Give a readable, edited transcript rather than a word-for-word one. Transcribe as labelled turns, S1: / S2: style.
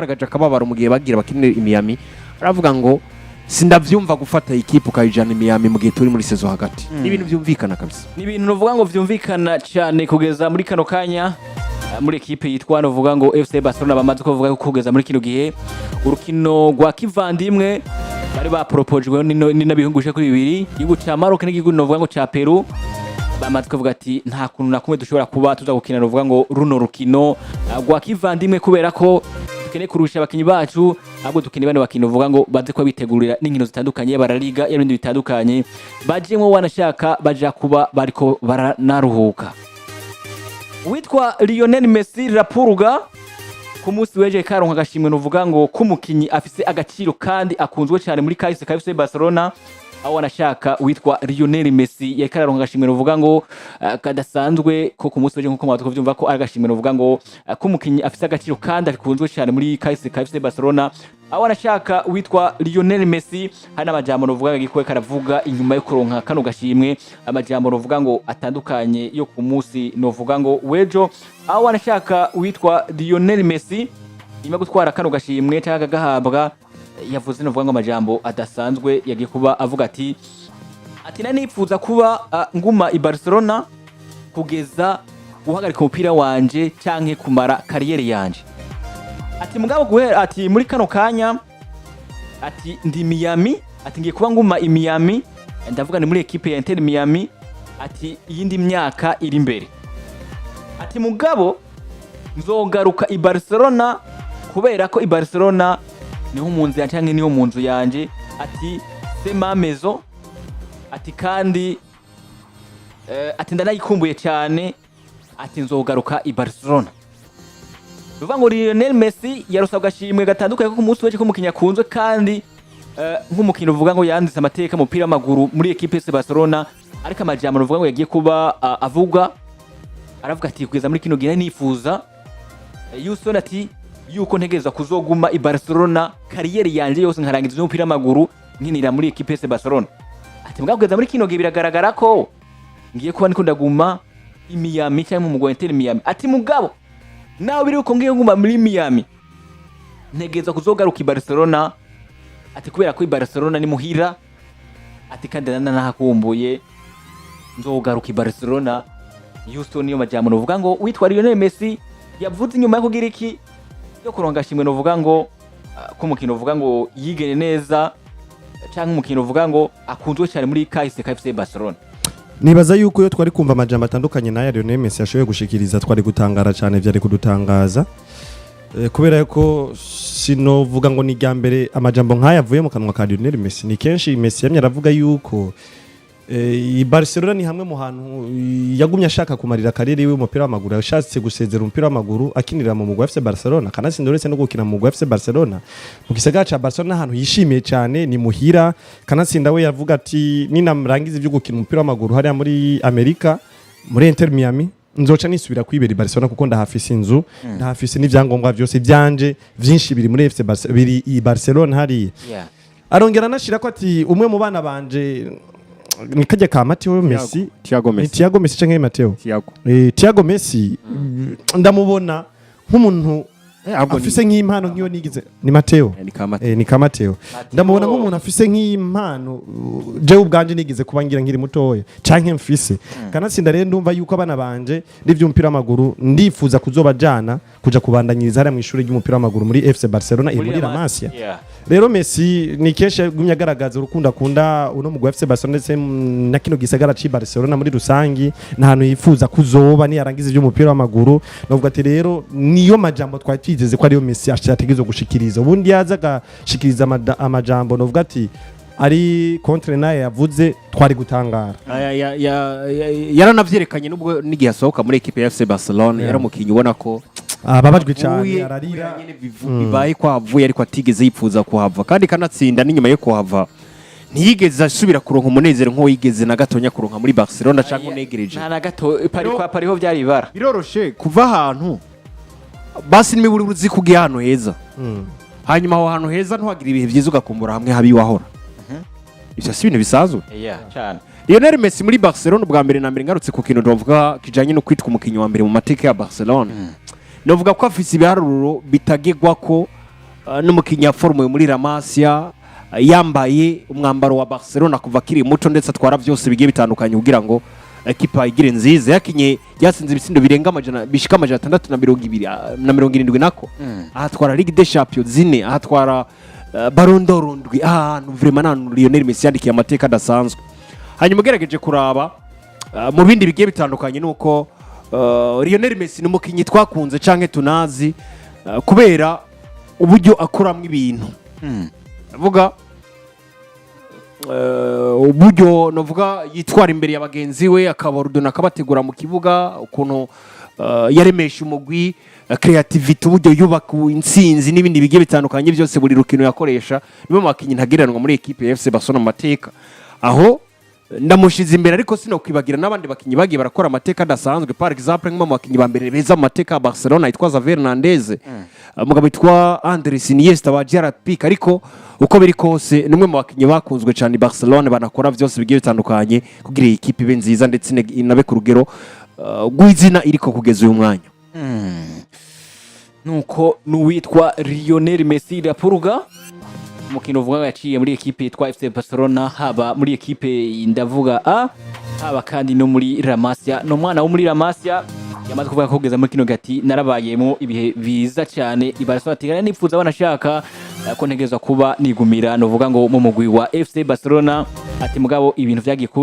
S1: Yagaragaje akababaro mu gihe bagira bakinira i Miami, aravuga ngo sindavyumva gufata ikipe ukayijana i Miami mu gihe turi muri saison hagati. Ni ibintu byumvikana kabisa.
S2: Ni ibintu novuga ngo vyumvikana cyane. Kugeza muri kano kanya, muri ekipe yitwa novuga ngo FC Barcelona bamaze kuvuga ko kugeza muri kino gihe urukino rwa kivandimwe bari baproposejwe n'abihugu bishika kuri bibiri, igihugu ca Maroc n'igihugu novuga ngo ca Peru, bamaze kuvuga ati nta kuntu na kumwe dushobora kuba tuza gukina novuga ngo runo rukino rwa kivandimwe, kubera ko dukeneye kurusha abakinyi bacu, ahubwo dukeneye bano bakinyi uvuga ngo baze kuba bitegurira n'inkino zitandukanye, baraliga n'ibindi bitandukanye bajemwo, wanashaka baja kuba bariko baranaruhuka. Uwitwa Lionel Messi La Pulga ku munsi w'ejo karonka agashimwe nuvuga ngo k'umukinyi afise agaciro kandi akunzwe cyane muri kahise ka FC Barcelona, aho wanashaka witwa Lionel Messi yariko araronka agashimwe nuvuga ngo kadasanzwe ko ku munsi w'ejo, nkuko mwamaze kuvyumva ko ari agashimwe nuvuga ngo k'umukinyi afise agaciro kandi akunzwe cyane muri kahise ka FC Barcelona, aho wanashaka witwa Lionel Messi hari n'amajambo nuvuga ngo agikuwe karavuga inyuma yo kuronka kano gashimwe, amajambo nuvuga ngo atandukanye yo ku munsi nuvuga ngo w'ejo, aho wanashaka witwa Lionel Messi nyuma yo gutwara kano gashimwe cyangwa akagahabwa yavuze nuvuga ngo amajambo adasanzwe. Yagiye kuba avuga ati nari nipfuza kuba nguma i Barcelona kugeza guhagarika umupira wanje canke kumara carrière yanje, ati mugabo guhera ati muri kano kanya ati ndi Miami, ati ngiye kuba nguma i Miami, ndavuga ni muri ekipe ya Inter Miami, ati iyindi myaka iri imbere, ati mugabo nzogaruka i Barcelona kubera ko i Barcelona niho mu nzu yanje canke niho mu nzu yanje, ati c'est ma maison, ati kandi ati ndanayikumbuye cyane, ati nzogaruka i Barcelona. Bivuga ngo Lionel Messi yarose agashimwe gatandukanye ko ku munsi w'ejo k'umukinnyi akunzwe kandi nk'umukinnyi uvuga ngo yanditse amateka mu mupira w'amaguru muri ekipe FC Barcelona. Ariko amajambo uvuga ngo yagiye kuba avuga, aravuga ati kugeza muri kino gihe nifuza Houston ati yuko ntegerezwa kuzoguma i Barcelona carrière yanje yose, nkarangiza umupira w'amaguru nkinira muri ekipe FC Barcelona, ati mbwa kugeza muri kino gihe biragaragara ko ngiye kuba ndiko ndaguma i Miami cyangwa mu mugwa wa Inter Miami, ati mugabo nawe biri uko ngiye nguma muri Miami ntegerezwa kuzogaruka i Barcelona, ati kubera ko i Barcelona ni muhira, ati kandi nanahakumbuye, nzogaruka i Barcelona. Houston, niyo majambo novuga ngo witwa Lionel Messi yavuze inyuma yo kugira iki, yo kuronga shimwe novuga ngo ko umukino uvuga ngo yigene neza canke umukino uvuga ngo akunzwe cyane muri kahise ka FC Barcelona.
S3: Nibaza yuko iyo twari kumva amajambo atandukanye n'aya Lionel Messi yashoboye gushikiriza twari gutangara cyane, vyari kudutangaza. Kubera ko sinovuga ngo ni irya mbere amajambo nk'aya avuye mu kanwa ka Lionel Messi. Ni kenshi Messi yamye aravuga yuko i Barcelona ni hamwe mu hantu yagumye ashaka kumarira carrière yiwe umupira w'amaguru, yashatse gusezera umupira w'amaguru akinira mu mugwi wa FC Barcelona, kanatsinda uretse no gukina mu mugwi wa FC Barcelona mu gisagara ca Barcelona, ahantu yishimiye cyane, ni muhira. Kanatsinda we yavuga ati ninarangiza ibyo gukina umupira w'amaguru hariya muri Amerika muri Inter Miami, nzoca nisubira kwibera i Barcelona kuko ndahafise inzu, ndahafise n'ivyangombwa vyose vyanje vyinshi biri muri FC Barcelona, biri i Barcelona hariya. Arongera anashira ko ati umwe mu bana banje ni kajya ka Mateo Messi.
S1: Thiago
S3: Ni
S1: Messi.
S3: Thiago Messi canke Mateo?
S1: Thiago.
S3: Thiago Messi ndamubona nk'umuntu
S1: Ahubwo
S3: afise nk'impano nk'iyo nigize, ni Mateo.
S1: Ni ka Mateo.
S3: Ni ka Mateo. Ndamubona nk'umuntu afise nk'impano jewe ubwanje nigeze kuba ngira nkiri mutoya canke mfise. Kanatsinda rero ndumva yuko abana banje n'ivy'umupira w'amaguru ndifuza kuzobajana kuja kubandanyiriza hariya mw'ishuri ry'umupira w'amaguru muri FC Barcelona iri muri La Masia. Rero Messi ni kenshi yagumye agaragaza urukundo akunda uno mugwi wa FC Barcelona ndetse na kino gisagara ci Barcelona muri rusangi, n'ahantu yifuza kuzoba niyarangiza ivy'umupira w'amaguru. Novuga ati rero niyo majambo twari twizeze ko ariyo Messi ategerezwa gushikiriza. Ubundi yaza agashikiriza amajambo novuga ati ari contre naye yavuze, twari gutangara.
S1: Yaranavyerekanye nubwo n'igihe asohoka muri ekipe ya FC Barcelona yari umukinyi ubona ko
S3: ababajwe cyane,
S1: avuye,
S3: ararira.
S1: kubera nyene bibaye ko ahavuye, ariko atigeze yipfuza kuhava, kandi kanatsinda n'inyuma yo kuhava ntiyigeze asubira kuronka umunezero nk'uwo yigeze na gatonya kuronka muri Barcelona canke unegereje.
S2: Nta na gato pari kwa pariho byari ibara.
S1: Biroroshe kuva ahantu basi nimiburi uzi ko ugiye ahantu heza, hanyuma aho hantu heza ntuhagire ibihe byiza, ugakumbura hamwe habi wahora. Ivyo si ibintu bisanzwe.
S2: Yeah, cyane.
S1: Lionel Messi muri Barcelona, ubwa mbere na mbere ngarutse ku kintu novuga kijanye no kwitwa umukinyi wa mbere mu mateka ya Barcelona, novuga ko afise ibiharuro bitagegwa ko. N'umukinnyi yaforumuwe muri La Masia, yambaye umwambaro wa Barcelona kuva akiri muto, ndetse atwara byose bigiye bitandukanye kugira ngo ekipa igire nziza. Yakinye, yatsinze ibitsindo birenga amajana, bishika 620, na 70 nako, ahatwara Ligue des Champions zine, ahatwara Ballon d'Or ndwi. Ahantu vraiment nta Lionel Messi yandikiye amateka adasanzwe. Hanyuma ugerageje kuraba mu bindi bigiye bitandukanye, nuko Lionel Messi ni umukinnyi twakunze canke tunazi kubera uburyo akoramo ibintu. Ndavuga uburyo novuga yitwara imbere ya bagenzi we, akabarudona, akabategura mu kibuga, ukuntu yaremesha umugwi, creativity, uburyo yubaka intsinzi n'ibindi bigiye bitandukanye byose. Buri rukino yakoresha, niwe mu bakinnyi ntagereranwa muri ekipe ya FC Barcelona mu mateka. Aho ndamushize imbere, ariko sinokwibagira n'abandi bakinnyi bagiye barakora amateka adasanzwe. Par exemple, nk'umwe mu bakinnyi ba mbere beza mu mateka ya Barcelona yitwa Xavi Hernandez, umugabo witwa Andres Iniesta, ba Gerard Pique. Ariko uko biri kose, ni umwe mu bakinnyi bakunzwe cyane i Barcelona, banakora byose bigiye bitandukanye kugira iyi kipe ibe nziza, ndetse inabe ku rugero rw'izina iriko kugeza uyu mwanya.
S2: Nuko n'uwitwa Lionel Messi La Pulga, umukino uvuga ngo yaciye muri ekipe yitwa FC Barcelona, haba muri ekipe ndavuga A, haba kandi no muri La Masia. Ni umwana wo muri La Masia, yamaze kuvuga ko kugeza muri kino gati narabayemo ibihe biza cyane i Barcelona, ati "Kandi nipfuza banashaka ko ntegerezwa kuba nigumira novuga ngo mu mugwi wa FC Barcelona", ati mugabo ibintu vyagiye kuba.